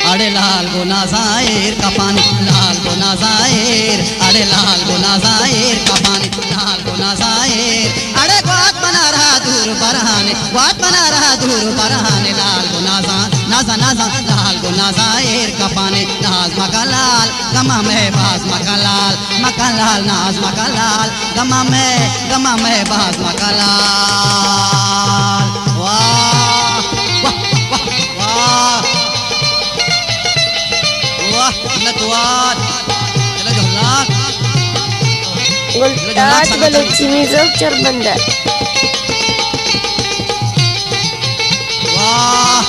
اڑے لال گنازاں ایر کپانے، لال گنازاں ایر، اڑے لال گنازاں ایر کپانے، لال گنازاں ایر، اڑے گوات منا را دور برہانے، گوات منا را دور برہانے، لال گنازاں، نازاں، نازاں، لال گنازاں ایر کپانے، ناز مکن لال، گما مئے باز مکن لال، مکن لال، ناز مکن لال، گما مئے، گما مئے باز مکن لال۔ واہ، واہ، واہ، واہ۔ واہ، منت وار۔ دل جھلاک۔ گلتاج بلوچی میوزک چربندر۔ واہ۔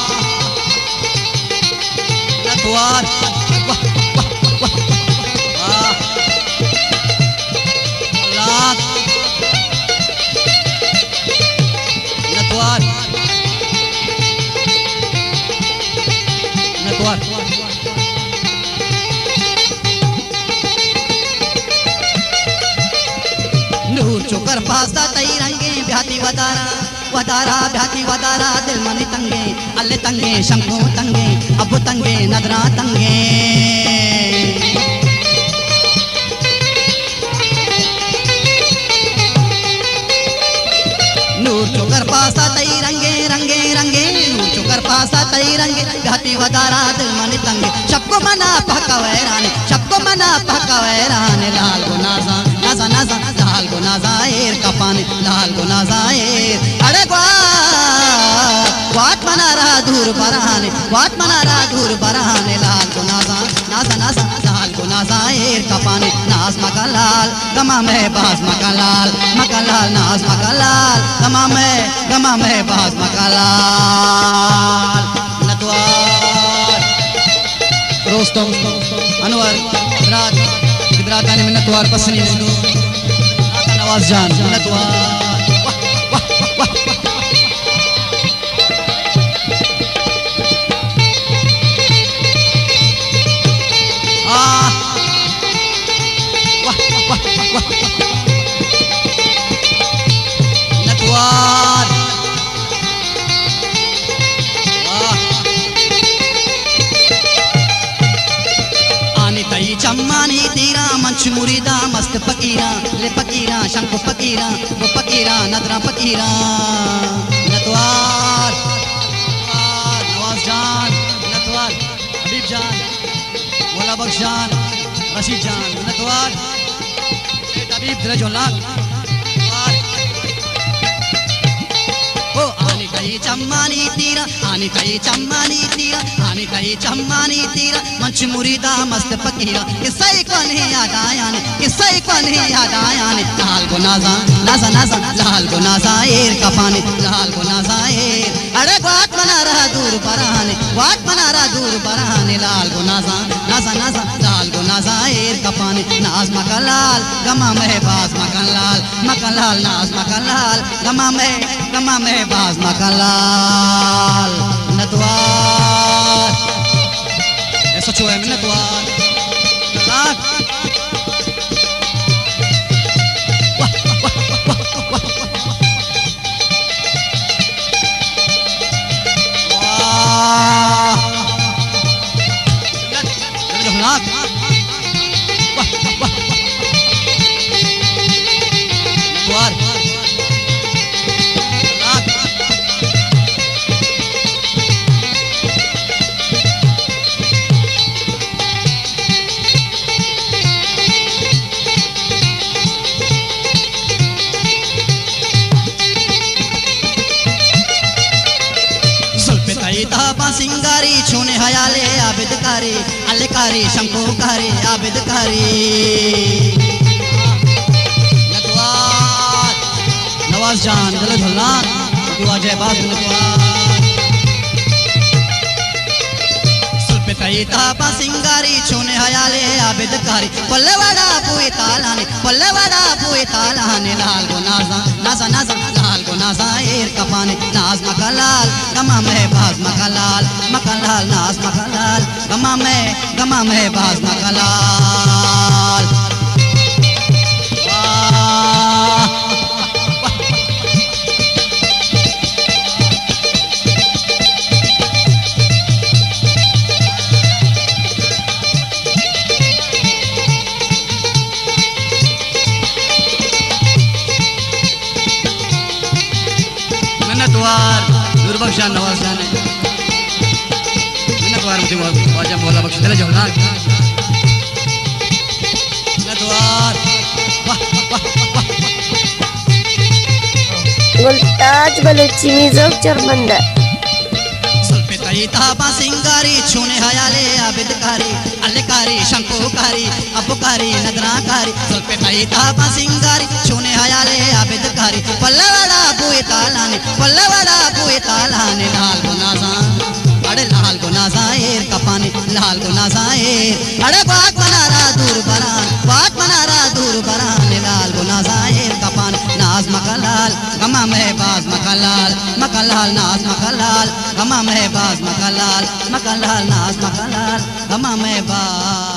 منت وار۔ واہ، واہ، واہ، واہ۔ واہ۔ لاکھ۔ منت وار۔ منت وار۔ نور چکر پاسا تئی رنگیں بیاتی ودارا، ودارا بیاتی ودارا، دل منی تنگیں، الے تنگیں، شنکو تنگیں، ابو تنگیں، ندرا تنگیں۔ نور چکر پاسا تئی رنگیں، رنگیں، رنگیں، نور چکر پاسا تئی رنگیں، گھاتی ودارا دل منی تنگیں، شپ کو منا پہکا ویرانے، شپ کو منا پہکا ویرانے، لال گنازاں، نازاں، نازاں، لال گنازاں ایر کپانے، لال گنازاں ایر، اڑے گوا، گوات منا را دور برہانے، گوات منا را دور برہانے، لال گنازاں، نازاں، نازاں، لال گنازاں ایر کپانے، ناز مکن لال، گما مئے باز مکن لال، مکن لال، ناز مکن لال، گما مئے، گما مئے باز مکن لال۔ منت وار۔ روستم، انور، برات، براتانی منت وار، پسنی نندو۔ نواز جان، منت وار۔ واہ، واہ، واہ، واہ۔ آہ۔ واہ، واہ، واہ، واہ۔ منت وار۔ واہ۔ آنی تئی چمانی تیراں، منچ مریداں، مست پکیراں، لے پکیراں، شنکو پکیراں، وہ پکیراں، ندراں پکیراں۔ منت وار۔ نواز جان، منت وار۔ حبیب جان، مولا بخش جان، رشید جان، منت وار۔ سیٹھ حبیب، دل جھلاک۔ او آنی تئی چمانی تیرا، آنی تئی چمانی تیرا، آنی تئی چمانی تیرا، منچ مریدا مست پکیرا، کسے کو نہیں یاد آیا نے، کسے کو نہیں یاد آیا نے، لال گنازاں، نازاں، نازاں، لال گنازاں، ایر کپانے، لال گنازاں، ایر۔ اڑے گوات منا را دور برہانے، گوات منا را دور برہانے، لال گنازاں، نازاں، نازاں، لال گنازاں، ایر کپانے، ناز مکن لال، گما مئے باز مکن لال، مکن لال، ناز مکن لال، گما مئے، گما مئے باز مکن لال۔ منت وار۔ اے سچو ہے، منت وار۔ واہ۔ واہ۔ واہ۔ زلف تئی تاباں سنگاری، چون حیال عابد کاری، علی کاری، شمکو کاری، عابد کاری۔ نواز جان، دل دھلان، دعا جے باز نواز۔ زلف تئی تاباں سنگاری، چون حیال عابد کاری۔ پلے وڑا بوئے تالانے، پلے وڑا بوئے تالانے، لال گنازاں، نازاں، نازاں، لال گنازاں، ایر کپانے، ناز مکن لال، گما مئے باز مکن لال، مکن لال، ناز مکن لال، گما مئے، گما مئے باز مکن لال۔ واہ۔ بخش جان، نواز جان ہے۔ منت وار مجھے واجہ مولا بخش دل جوڑا۔ منت وار۔ واہ، واہ، واہ۔ گلتاج بلوچی میوزک چرمندہ۔ سلپے تئی تابا سنگاری، چونے حیالے عابد کاری، الکاری، شنکو کاری، ابو کاری، ندرا کاری، سلپے تئی تابا سنگاری، چونے حیالے عابد کاری، پلے وڑا بوئے تالانے، پلے وڑا بوئے تالانے، لال گنازاں، اڑے لال گنازاں ایر کپانے، لال گنازاں ایر، اڑے گواک منارا دور بران، گواک منارا دور بران، لال گنازاں ایر کپان، ناز مکلال، غما مہ باز مکلال، مکلال ناز مکلال، غما مہ باز مکلال، مکلال ناز مکلال، غما مہ باز۔